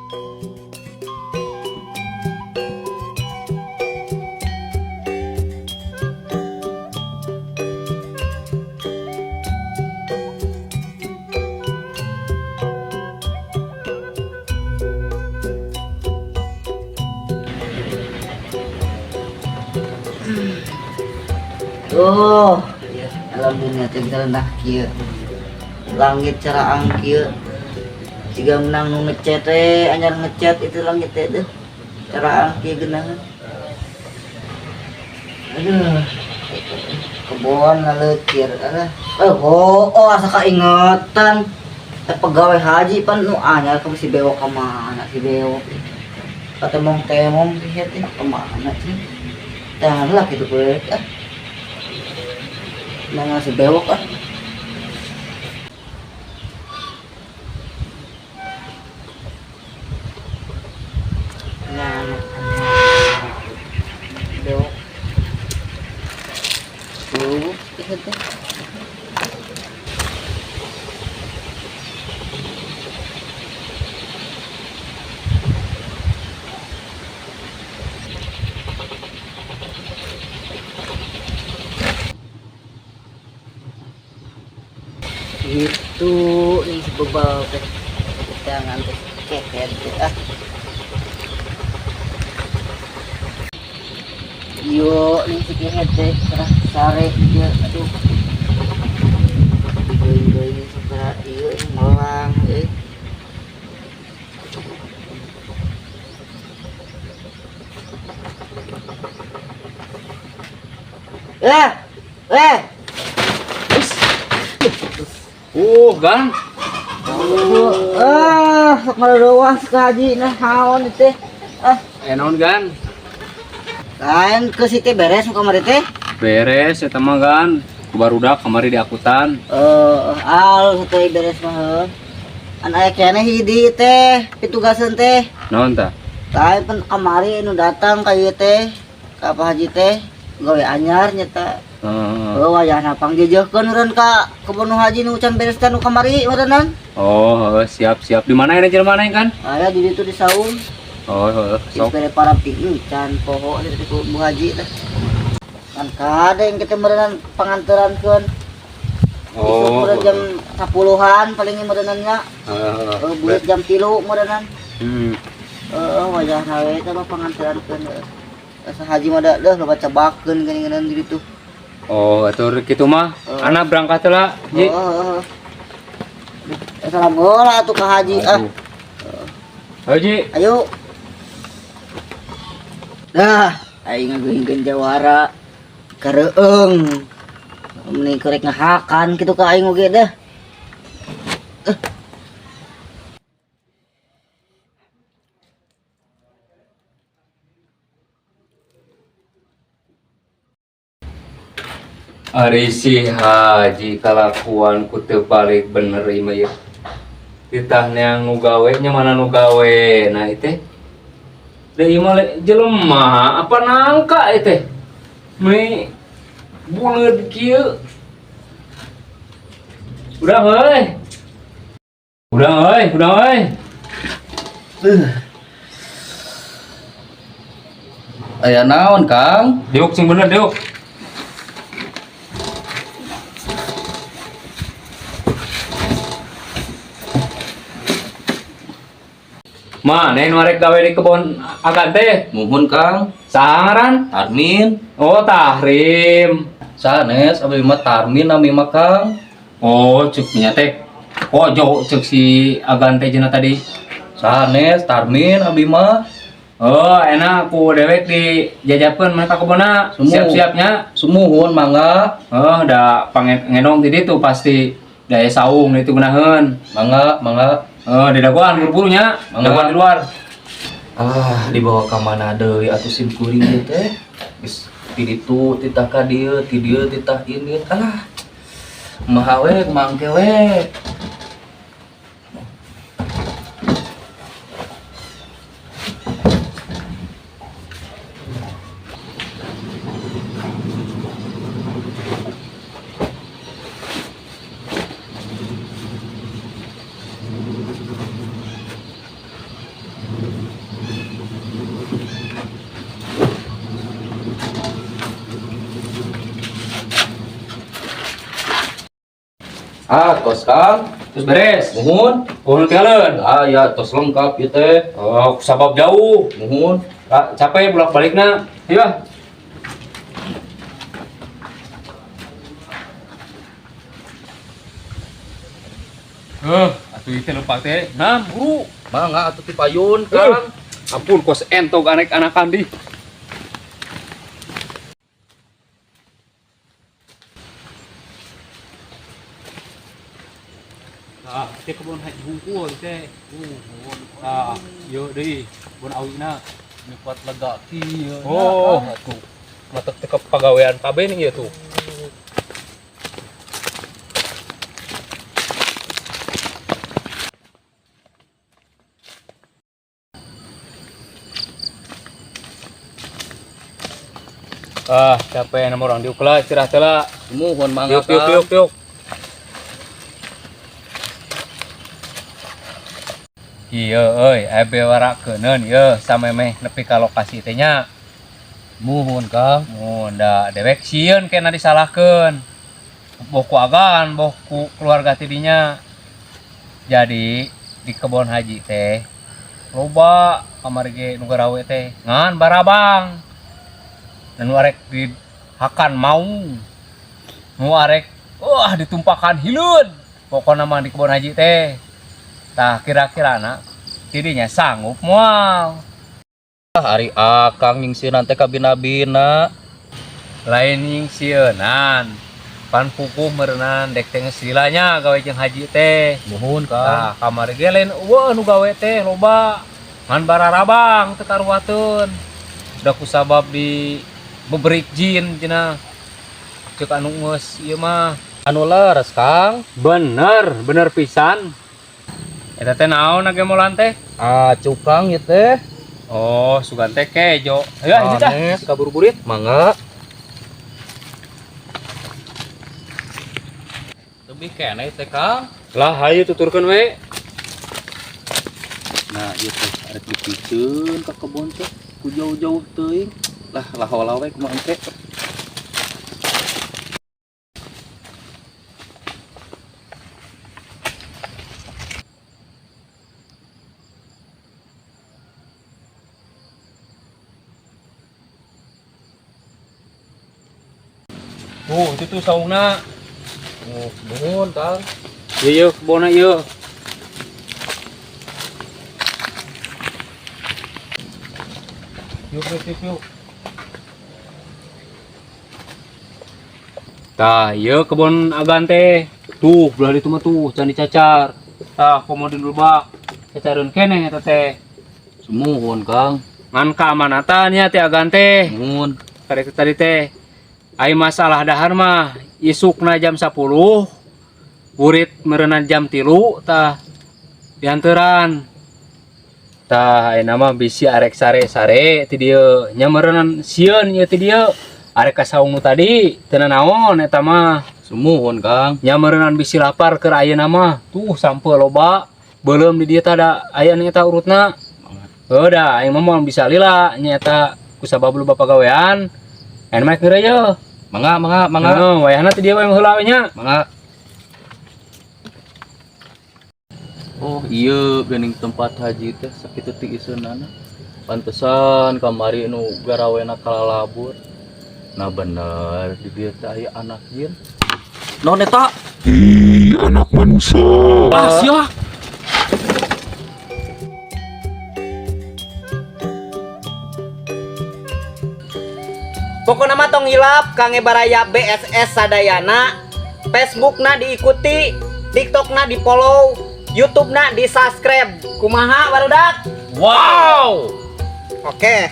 Oh, ya, alam dunia teh kita rendah kieu. Langit caraang kieu. Siga menang nu ngecet teh, anyar ngecet itu langit teh deh. Caraang kieu geunangan. Aduh. Kebon ngaleukir alah. Eh, oh, asa kaingetan. Eh, pegawai haji pan nu anyar ka si bewok ka mana si bewok. Katemong-temong sih teh kemana sih? Tah lah kitu kulit ah. Mana si bewok ah. Nah, bewok. Tuh, itu teh. Itu nih si bebal teh. Jangan teh kehed teh ah. Yo, nih si kehed teh serah sare dia aduh. Digoing-going segera ieu melang euy. Eh, eh. Gan. Ah, sok ngareureuan haji nah naon ieu teh. Ah, Naon Gan? Lain ke si teh beres nu kamari teh. Beres eta mah Gan. Ku barudak kamari diakutan. Eh, alus teh beres mah heuh. An aya keneh hiji teh pitugaseun teh. Naon tah? Lain pan kamari nu datang ka ieu teh, ka Pak Haji teh gawe anyar nyata. Heeh. Heuh wayahna pangjejeuhkeun eureun ka kebon haji nu can beres teh nu kamari meureunnan. Oh, heuh, siap siap. Di mana ini jelema kan? Aya di ditu di saung. Oh, heuh, sok. Bere para can poho di ku Bu Haji teh. Kan kade yang kita meureunnan panganterankeun. Oh, Isuk jam 10-an paling meureunannya. Heeh. Heuh bulet jam 3 meureunnan. Heeh wayahna we teh mah panganterankeun heuh. Asa haji mah da deuh loba cabakeun geuningan di ditu. Oh, atuh kitu mah. Oh. Anak berangkat heula, Ji. Heeh. Eh, salam heula atuh ka haji ah. Ayo, Ji. Ayo. Dah, aing ngageuingkeun jawara kareueung. Mending korek ngahakan kitu ka aing oge dah. Ari si Haji kalakuan ku teu balik bener ieu mah ieu. Titah neang nu gawe nya mana nu gawe nah ieu teh. Da ieu mah jelema apa nangka ieu teh. Meuni buleud kieu. Urang euy. Urang euy, urang euy. Aya naon, Kang? Diuk sing bener diuk. Mana nu arek gawe di kebon agan teh? Muhun, Kang. Saha ngaran? Tarmin. Oh, Tahrim. Sanes abdi mah Tarmin nami mah, Kang. Oh, cek nya teh. Kojo cek si agan teh cenah tadi. Sanes Tarmin abdi mah. Oh, enak ku dewek di jajapeun mana ka kebonna. Siap-siapnya. Sumuhun mangga. Oh, da pangenong ti ditu pasti daya saung itu gunaheun. Mangga, mangga. Oh, di dagoan buru-buru nya. Mangga. Dagoan di luar. Ah, dibawa ka mana deui atuh sim kuring ieu teh? Geus ti ditu titah ka dieu, ti dieu titah ini. Alah. Kumaha we, kumaha engke we. Ah, tos, Kang. Terus beres. Muhun. Oh, nu tinggalin. Ah, ya tos lengkap ieu teh. Oh, sabab jauh. Muhun. Ah, capek bolak-balikna. Ayo ah. Atuh ieu lupa teh. Nah, buru. Mangga atuh ti payun, Kang. Ampun, kos entog anek-anakan di. Ah, teh kebun haji hungkul teh. Ah, yo deui, kebun awina. Nyupat lega kieu. Oh, tuh. Matak teh pagawean kabeh nih ieu tuh. Ah, capek nama orang diuk lah, istirahat lah. Muhun mangga, Yuk, yuk, Kang. yuk, yuk. Iya, euy, aya bewarakeun ieu samemeh nepi ka lokasi teh nya. Muhun, Kang. Mun da dewek sieun kena disalahkeun. Boh ku agan, boh ku keluarga ti dinya. Jadi di kebon haji teh loba kamari ge nu garawe teh ngan barabang. Dan nu arek dihakan mau. Nu arek wah ditumpakan hileud. Pokona mah di kebon haji teh. Tah kira-kirana tidinya sanggup moal. Ah, ari Akang nyingsieunan teh kabina-bina. Lain nyingsieunan. Pan pupuh meureunan dek teh geus lila nya gawe jeung haji teh. Muhun, Kang. Tah kamari ge lain eueuh nu gawe teh loba. Ngan bararabang teu karuateun. Da kusabab di beberik jin cenah. Ceuk anu geus ieu mah. Anu leres, Kang. Bener, bener pisan. Eta teh naon gemolan teh? Ah, cukang ieu teh. Oh, sugan teh kejo. Ayo ah, tah. Sanes. Kaburuburit. Mangga. Lebih keneh teh, Kang. Lah hayu tuturkeun we. Nah, ieu teh arek dipiceun ka kebon teh ku jauh-jauh teuing. Lah, lah hola we kumaha engke. Tuh, itu tuh saungna. Oh, nuhun, Kang. Ieu ieu kebonna ieu. Yuk, yuk, yuk, yuk. Tah, ieu kebon agan teh. Tuh, belah ditu mah tuh, can dicacar. Tah, komo di lebak. Cacareun keneh eta teh. Sumuhun, Kang. Ngan kaamanatan nya teh agan teh. Nuhun. Tadi tadi teh. Ai masalah dahar mah isukna jam 10, burit meureunan jam 3 tah dianteran. Tah ayeuna mah bisi arek sare-sare ti dieu nya meureunan sieun ieu ti dieu. Arek ka saung nu tadi teu nanaon eta mah. Sumuhun, Kang. Nya meureunan bisi lapar keur ayeuna mah. Tuh sampe loba beuleum di dieu tah da aya nu eta urutna. Heuh da aing mah moal bisa lila nya eta kusabab loba pagawean. Ayeuna mah keur ieu. Mangga, mangga, mangga. Heeh, wayahna ti dieu we heula we nya. Mangga. Oh, iya geuning tempat haji teh sakitu ti iseunana. Pantesan kamari nu garawena kalalabur. Nah bener di dieu teh aya anak jin. Naon eta? Ih, anak manusia. Ah, sia. Pokokna mah tong hilap Kang Baraya BSS Sadayana. Facebookna diikuti, TikTokna di follow, YouTubena di subscribe. Kumaha barudak? Wow. Oke.